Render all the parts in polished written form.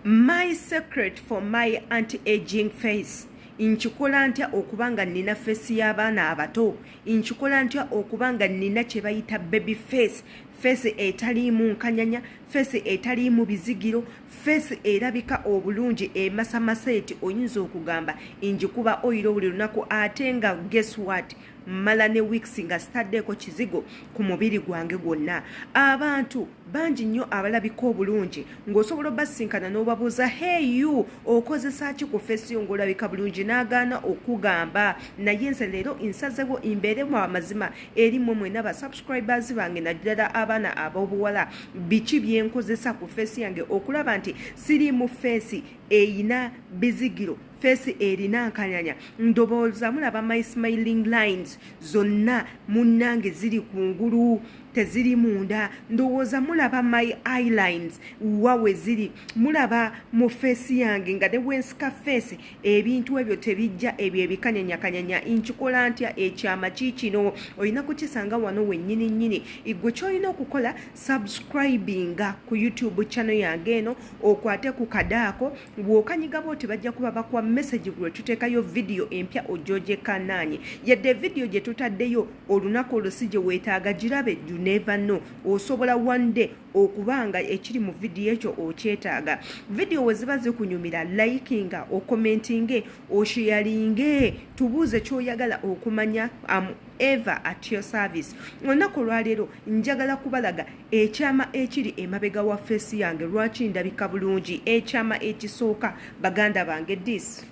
My secret for my anti-aging face. Nkikola ntya okuba nga nnina face y'abaana abato? Nkikola ntya okuba nga nnina kye bayita baby face, face etaliimu nkanyanya, face etaliimu bizigiro, face erabika obulungi, emasamasa eti oyinza okugamba njikuba oyiro buli lunaku, ate nga guess what, mmala ne weeks nga sitaddeeko kizigo ku mubiri gwange gwonna. Abantu bangi nnyo abalabika obulungi ng'osobola obasinkana n'obabuuza, "Hey you, okozesa ki ku face yo ng'olabika bulungi?" N'agaana okugamba. Naye nze leero nsazewo mbeeremu amazima eri mmwe mwena ba subscribers bange, naddala abaana ab'obuwala, biki byenkozesa ku face yange okulaba nti siri mu face eyina bizigiro, face erina nkanyanya. Ndowooza mulaba my smiling lines zonna, munnange, ziri kungulu, teziri munda. Ndowooza mulaba my eyelines wawe ziri. Mulaba mu face yange nga ne bwensika face ebintu ebyo tebijja, ebyo ebikanyanyakanyanya. Nkikola ntya? Ekyama kiikino, olina kukisanga wano wennyini nnyini. Gwe kyolina okukola, subscribinga ku YouTube channel yange eno, okwate ku kadaako. Bw'okanyiga bwoti, bajja kuba bakuwa message lwe tuteekayo vidiyo empya, ojojekanaanye. Yadde vidiyo gye tutaddeyo olunaku olwo si gye weetaaga, girabe. You never know, osobola one day okuba nga ekiri mu vidiyo ekyo okyetaaga. Vidiyo we ziba zikunyumira, likinga, ocommentinge, osharinge, tubuuze kyoyagala okumanya. Am ever at your service. Olunaku olwaleero njagala kubalaga ekyama ekiri emabega wa face yange, lwaki ndabika bulungi. Ekyama ekisooka, baganda bange, this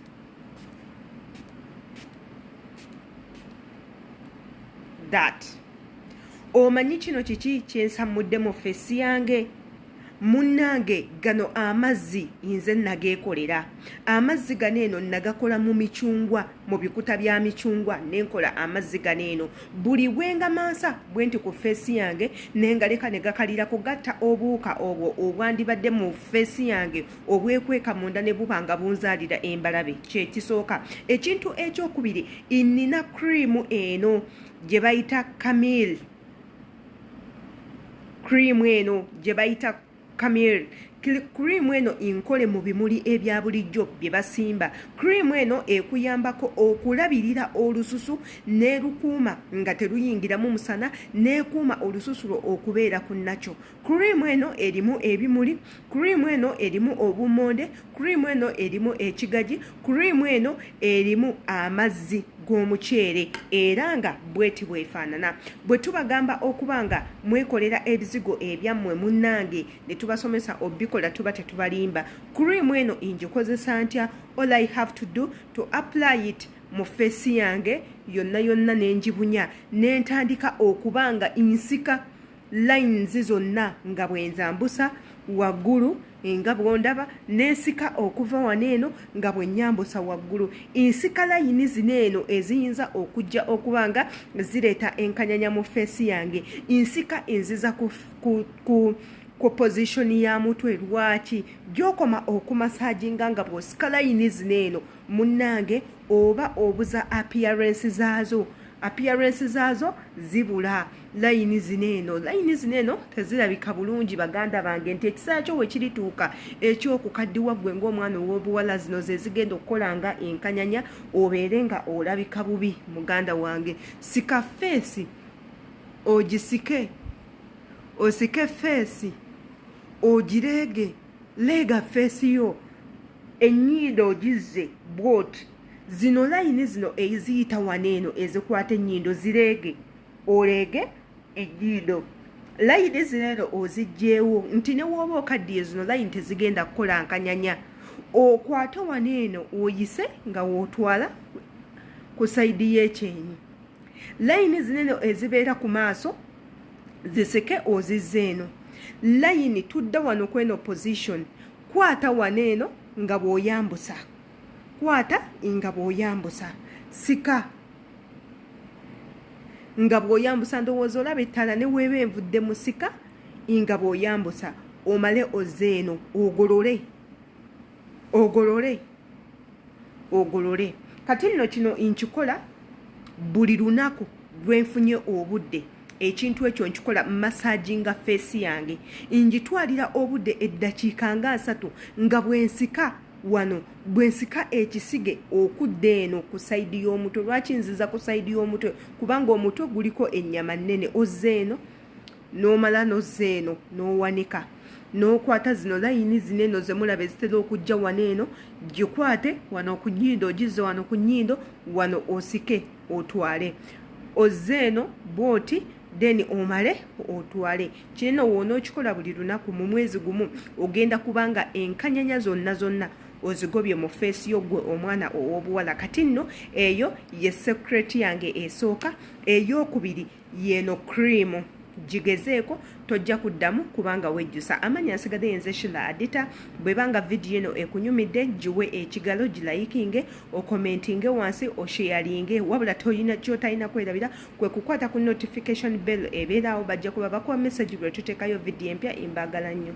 that omanyi kino kiki kyensammudde mu face yange? Munnange, gano amazzi nze nageekolera. Amazzi gano eno nagakola mu micungwa, mu bikuta bya micungwa nenkola amazzi gano eno. Buli bwengamansa bwe nti ku face yange, nengaleka ne gakalirako, gatta obuwuka obwo obwandibadde mu face yange obwekweka munda ne buba nga bunzaalira embalabe. Kyekisooka. Ekintu ekyokubiri, nnina cream eno gye bayita Camille. Cream eno gye bayita Camille, cream eno nkole mu bimuli ebya bulijjo bye basimba. Cream eno ekuyambako okulabirira olususu n'erukuuma nga teruyingiramu musana, n'ekuuma olususu lwo okubeera ku nakyo. Cream eno erimu ebimuli, cream eno erimu obumonde, cream eno erimu ekigaji, cream eno erimu amazzi g'omuceere, era nga bweti bwefaanana. Bwe tubagamba okuba nga mwekolera ebizigo ebyammwe, munnange, ne tubasomesa obikola, tuba tetubalimba. Cream eno ngikozesa ntya? All I have to do to apply it mu face yange yonna yonna, nenjibunya, nentandika okuba nga nsika lines zonna nga bwenzambusa waggulu, nga bwondaba nensika okuva wano eno nga bwe nyambusa waggulu. Nsika layini zino eno eziyinza okujja okuba nga zireeta enkanyanya mu face yange. Nsika enziza ku position ya mutwe. Lwaki? Gyokoma okumassaginga nga bw'osika layini zino eno, munnange, oba obuza appearance zaazo. Appearance zaazo zibula. Layini zino eno, layini zino eno tezirabika bulungi, baganda bange, nti ekiseera kyo we kirituuka ekyokukaddiwa, ggwe ng'omwana ow'obuwala, zino ze zigenda okukola nga enkanyanya, obeere nga olabika bubi. Muganda wange, sika face, ogisike, osike face, ogireege, leega face yo, ennyindo ogizze bwoti. Zino layini zino eziyita wano eno ezikwata ennyindo zireege, oleege ennyindo. Layini zino eno ozigyewo nti ne wooba okaddiye, zino layini tezigenda kukola nkanyanya. Okwate wano eno oyise nga wootwala ku side y'ekyenyi. Layini zino eno ezibeera ku maaso ziseke, ozizza eno layini. Tudda wano kweno position, kwata wano eno nga bw'oyambusa, kwata nga bw'oyambusa, sika nga bw'oyambusa. Ndowooza olaba ettala ne weeba envudde mu sika nga bw'oyambusa, omale ozze eno ogolole, ogolole, ogolole. Kati nno kino nkikola buli lunaku lwenfunye obudde. Ekintu ekyo nkikola massaginga face yange, ngitwalira obudde eddakiika nga 30, nga bwensika wano, bwensika ekisige okudda eno ku side y'omutwe. Lwaki nziza ku side y'omutwe? Kubanga omutwe guliko ennyama nnene. Ozza eno, n'omala n'ozza eno, n'owanika, n'okwata zino layini zino eno zemulaba ezitera okujja wano eno, gikwate wano ku nnyindo, ogizze wano ku nnyindo wano, osike otwale, ozze eno bwoti, then omale otwale. Kinene woona okikola buli lunaku mu mwezi gumu, ogenda kubanga enkanyanya zonna zonna ozigobye mu face yo, gwe omwana ow'obuwala. Kati nno eyo ye secret yange esooka. Eyokubiri yeno cream, gigezeeko, tojja kuddamu kubanga wejjusa. Amanya nsigadde yenze Shila Adita. Bwebanga vidiyo eno ekunyumidde, giwe ekigalo, gilikinge, ocommentinge wansi, osharinge. Wabula toyina kyotalina kwerabira kwe kukwata ku notification bell ebeeraawo, bajja kuba bakuwa message lwe tuteekayo vidiyo empya. Imbagala nnyo.